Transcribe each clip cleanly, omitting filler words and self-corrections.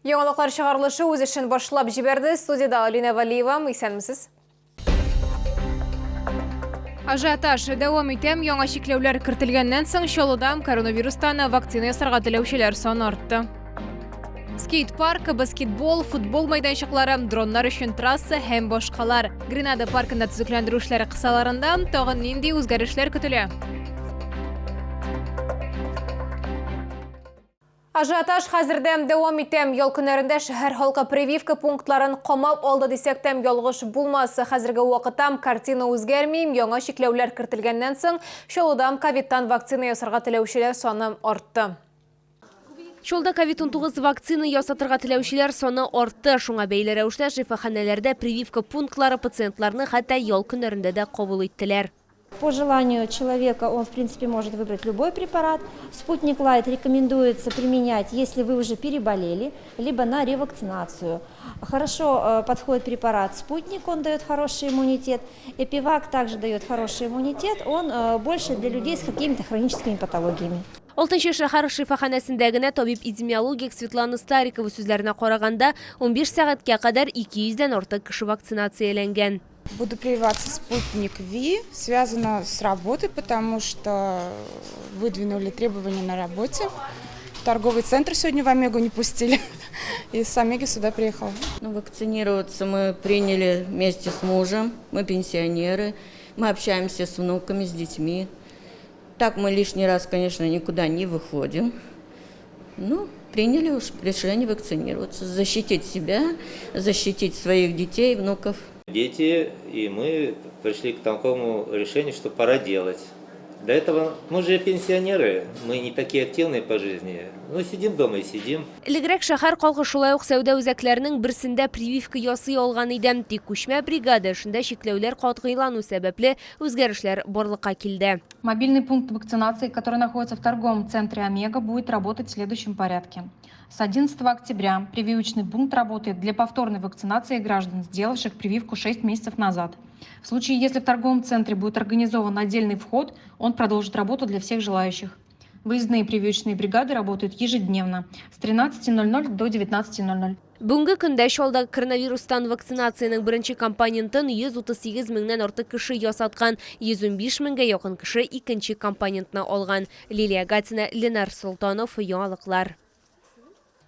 Яңалыклар чыгарылышы үз эшен башлап җибәрде. Студиядә Алина Валиева. Исәнмесез. Ажиотаж дәвам итәм. Яңа чикләүләр кертелгәннән соң Чаллыда коронавирустан вакцина ясарга теләүчеләр саны артты. Скейт-парк, баскетбол, футбол мәйданчыклары, дроннар өчен трасса һәм башкалар. Гренада паркында төзекләндерү эшләре кысаларында тагын нинди үзгәрешләр көтелә? Ажиотаж хәзердә дәвам итә. Ял көннәрендә шәһәр халкы прививка пунктларын камап алды дисәк тә ялгыш булмас. Хәзерге вакытта картина үзгәрми. Яңа чикләүләр кертелгәннән соң, Чаллыда ковидтан вакцина ясарга теләүчеләр саны артты. Чаллыда ковид-19 вакцина ясатырга теләүчеләр саны артты. Шуңа бәйле рәвештә шифаханәләрдә прививка пунктлары пациентларны хәтта ял көннәрендә дә кабул иттеләр. По желанию человека он, в принципе, может выбрать любой препарат. Спутник Лайт рекомендуется применять, если вы уже переболели, либо на ревакцинацию. Хорошо подходит препарат Спутник, он дает хороший иммунитет. Эпивак также дает хороший иммунитет, он больше для людей с какими-то хроническими патологиями. Алтынчы шәһәр шифаханәсендә генә табиб-эпидемиологик Светлана Старикова сүзләренә караганда, 15 сәгатькә кадәр 200 дән артык кеше вакцинацияләнгән. Буду прививаться Спутник Ви. Связано с работой, потому что выдвинули требования на работе. В торговый центр сегодня в Омегу не пустили. И с Омеги сюда приехала. Ну, вакцинироваться мы приняли вместе с мужем. Мы пенсионеры. Мы общаемся с внуками, с детьми. Так мы лишний раз, конечно, никуда не выходим. Ну, приняли уж решение вакцинироваться, защитить себя, защитить своих детей, внуков. Дети и мы пришли к такому решению, что пора делать. До этого мы же пенсионеры, мы не такие активные по жизни. Ну, сидим дома и сидим. Элегрәк шәһәр халкы шулай ук сәүдә үзәкләренең берсендә прививка ясый алган иде. Тик күчмә бригада эшендә чикләүләр катгыйлану сәбәпле үзгәрешләр барлыкка килде. Мобильный пункт вакцинации, который находится в торговом центре «Омега», будет работать в следующем порядке. С 11 октября прививочный пункт работает для повторной вакцинации граждан, сделавших прививку 6 месяцев назад. В случае, если в торговом центре будет организован отдельный вход, он продолжит работу для всех желающих. Выездные прививочные бригады работают ежедневно с 13:00 до 19:00. Бүгенге көндә Чаллыда коронавирустан вакцинациянең беренче компонентын 138 меңнән артык кеше ясаткан, 115 меңгә якын кеше икенче компонентны алган. Лилия Гатина, Ленар Солтанов, Яңалыклар.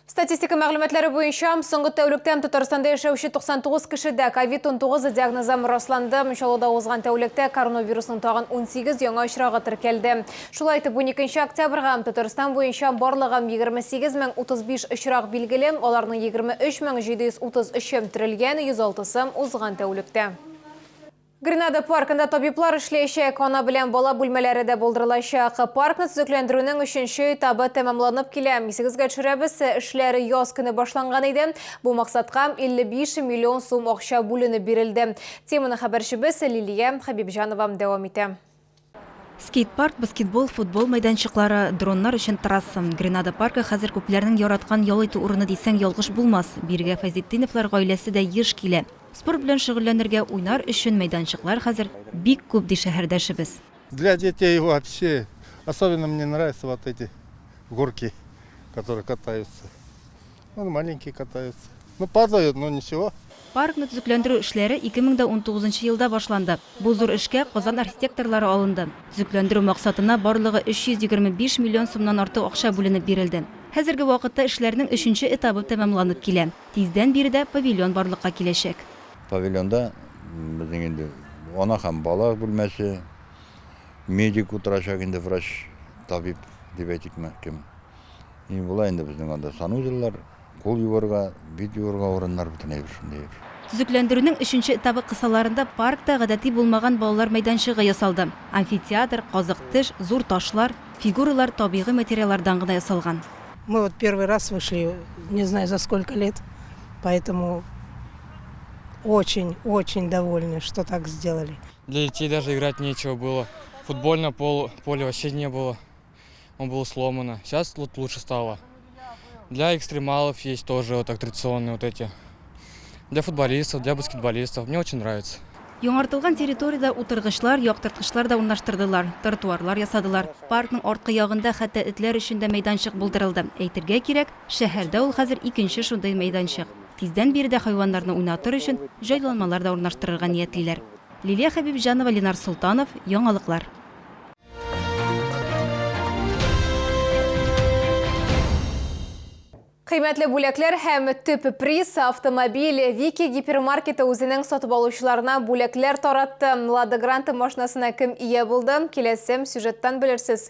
Статистика мәгълүматлары буенча, соңгы тәүлектә Татарстанда яшәүче 99 кешедә ковид-19 диагнозы расланды. Чаллыда узган тәүлектә коронавирусның тагын 18 яңа очрагы теркәлде. Шулай итеп, 12 октябрьгә Татарстан буенча барлыгы 28 035 очрак билгеле, аларның 23 733-е терелгән, 106-сы узган тәүлектә. Гренада паркында табиблар эшләячәк, ана белән бала бүлмәләре дә булдырылачак. Паркны төзекләндерүнең өченче этабы тәмамланып килә. Исегезгә төшерәбез, эшләр яз көне башланган иде. Бу максатка 55 миллион сум акча бүленеп бирелде. Теманы хәбәрчебез Лилия Хәбибҗанова дәвам итә. Скейт-парк, баскетбол, футбол мәйданчыклары, дроннар өчен трасса. Гренада паркы хәзер күпләрнең яраткан ял итү урыны дисәң ялгыш булмас. Бирегә Фәйзетдиновлар гаиләсе дә еш килә. Спорт белән шөгыльләнергә, уйнар өчен мәйданчыклар хәзер бик күп, ди шәһәрдәшебез. Для детей вообще, особенно мне нравятся вот эти горки, которые катаются. Ну, маленькие катаются. Ну, падают, но ничего. Паркны төзекләндерү эшләре 2019 елда башланды. Бу зур эшкә Казан архитекторлары алынды. Төзекләндерү максатына барлыгы 325 миллион сумнан артык акча бүленеп бирелде. Хәзерге вакытта эшләрнең өченче этабы тәмамланып килә. Тиздән биредә павильон барлыкка киләчәк. Павильонда безнең инде ана һәм бала бүлмәсе, медик утырачак инде, врач, табиб дип әйтикме, кем. И була инде безнең анда санузеллар, кул юарга, бит юарга урыннар, бөтен әйбер шундый әйбер. Төзекләндерүнең өченче этабы кысаларында паркта гадәти булмаган балалар мәйданчыгы ясалды. Амфитеатр, казык теш, зур ташлар, фигуралар табигый материаллардан гына ясалган. Мы вот первый раз вышли, не знаю за сколько лет, поэтому очень-очень довольны, что так сделали. Для детей даже играть нечего было. Футбольного поля вообще не было. Он был сломано. Сейчас вот лучше стало. Для экстремалов есть тоже вот аттракционные вот эти. Для футболистов, для баскетболистов. Мне очень нравится. Яңартылган территориядә утыргычлар, яктырткычлар да урнаштырдылар, тротуарлар ясадылар. Паркның арткы ягында хәтта этләр өчен дә мәйданчык булдырылды. Әйтергә кирәк, шәһәрдә ул хәзер икенче шундый мәйданчык. Тиздән биредә хайваннарны уйнатыр өчен җайланмалар да урнаштырырга ниятлиләр. Лилия Хәбибҗанова, Ленар Солтанов, Яңалыклар. Кыйммәтле бүләкләр һәм төп приз автомобиль Вики гипермаркеты үзенең сатып алучыларына бүләкләр таратты. Лада Гранта машинасына кем ия булды? Киләсе сюжеттан белерсез.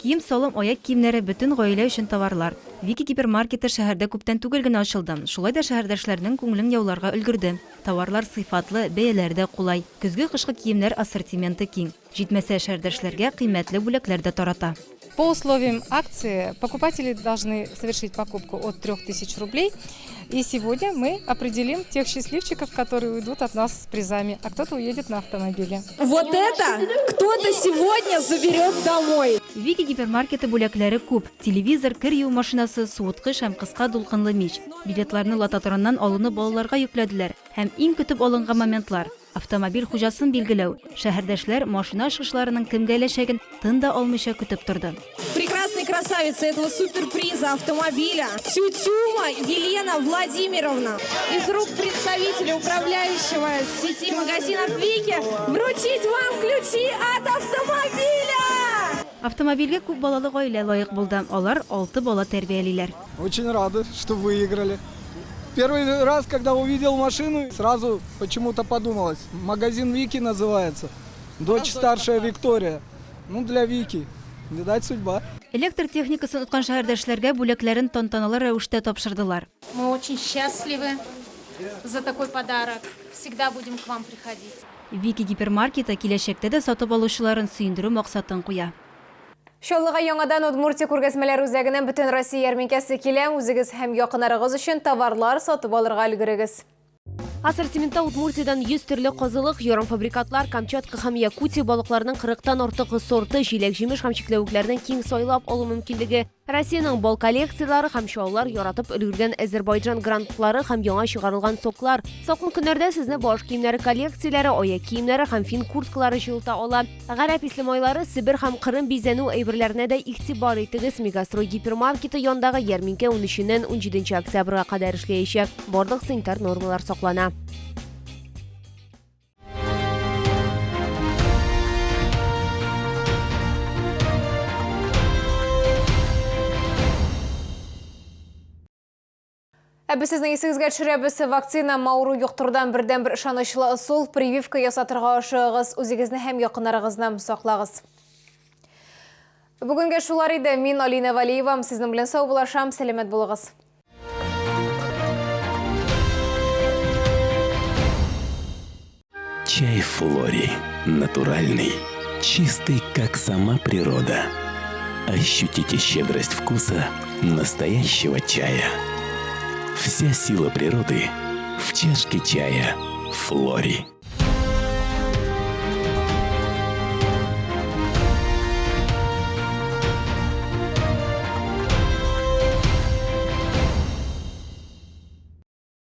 Кием-салым, аяк киемнәре, бөтен гаилә өчен товарлар. Вики гипермаркеты шәһәрдә күптән түгел генә ачылды. Шулай да шәһәрдәшләрнең күңелен яуларга өлгерде. Товарлар сыйфатлы, бәяләре дә кулай. Көзге-кышкы киемнәр ассортименты киң. Җитмәсә, шәһәрдәшләргә кыйммәтле бүләкләр дә тарата. По условиям акции покупатели должны совершить покупку от 3000 рублей. И сегодня мы определим тех счастливчиков, которые уйдут от нас с призами, а кто-то уедет на автомобиле. Вот это кто-то сегодня заберет домой. Вики гипермаркеты бүләкләре күп, телевизор, кер юу машинасы, суыткыч һәм кыска дулкынлы мич. Билетларны лототроннан алуны балаларга йөкләделәр. Һәм иң көтеп алынган моментлар, автомобиль хуҗасын билгеләү. Шәһәрдәшләр машина ачкычларының кемгә эләчәген тын да алмыйча көтеп торды. Прекрасные красавицы этого суперприза автомобиля Тютюма Елена Владимировна. Из рук представителя управляющего сети магазинов Вики вручить вам ключи от автомобиля! Автомобильгә күп балалы гаилә лаек булды. Алар алты бала тәрбиялиләр. Очень рады, что выиграли. Первый раз, когда увидел машину, сразу почему-то подумалось. Магазин Вики называется. Дочь старшая Виктория. Ну, для Вики. Видать, судьба. Электр техникасын откан шәһәрдәшләргә бүләкләрен тантаналы рәвештә тапшырдылар. Мы очень счастливы за такой подарок. Всегда будем к вам приходить. Вики гипермаркеты киләчәктә дә сатып алучыларын сөендерү максатын куя. Чаллыга яңадан Удмуртия күргәзмәләр үзәгенең Бөтенроссия ярминкәсе килә. Үзегез һәм якыннарыгыз өчен товарлар сатып алырга өлгерегез. Ассортиментта Удмуртиядән 100 төрле казылык, ярымфабрикатлар, Камчатка һәм Якутия балыкларының 40-тан артык сорты, җиләк-җимеш һәм чикләвекләрнең киң сайлап алу мөмкинлеге, Россиянең бал коллекцияләре һәм чаллылар яратып өлгергән Әзербайҗан грантлары һәм яңа чыгарылган соклар. Салкын көннәрдә сезне баш киемнәре коллекцияләре, аяк киемнәре һәм фин курткалары җылыта ала. Гарәп ислемайлары, Себер һәм Кырым бизәнү әйберләренә дә игътибар итегез. Мегастрой гипермаркеты янындагы ярминкә 13-ннән 17 октябрьгә кадәр эшләячәк. Барлык санитар нормалар саклана. Ә без сезнең исегезгә төшерәбез, вакцина авыру йоктырудан бердәнбер ышанычлы ысул, прививка ясатырга ашыгыгыз, үзегезне һәм якыннарыгызны саклагыз. Бүгенгә шулар иде. Мин Алина Валиева, сезнең белән саубуллашам, сәламәт булыгыз. Чай Флори. Натуральный, чистый, как сама природа. Ощутите щедрость вкуса настоящего чая. Вся сила природы в чашке чая Флори.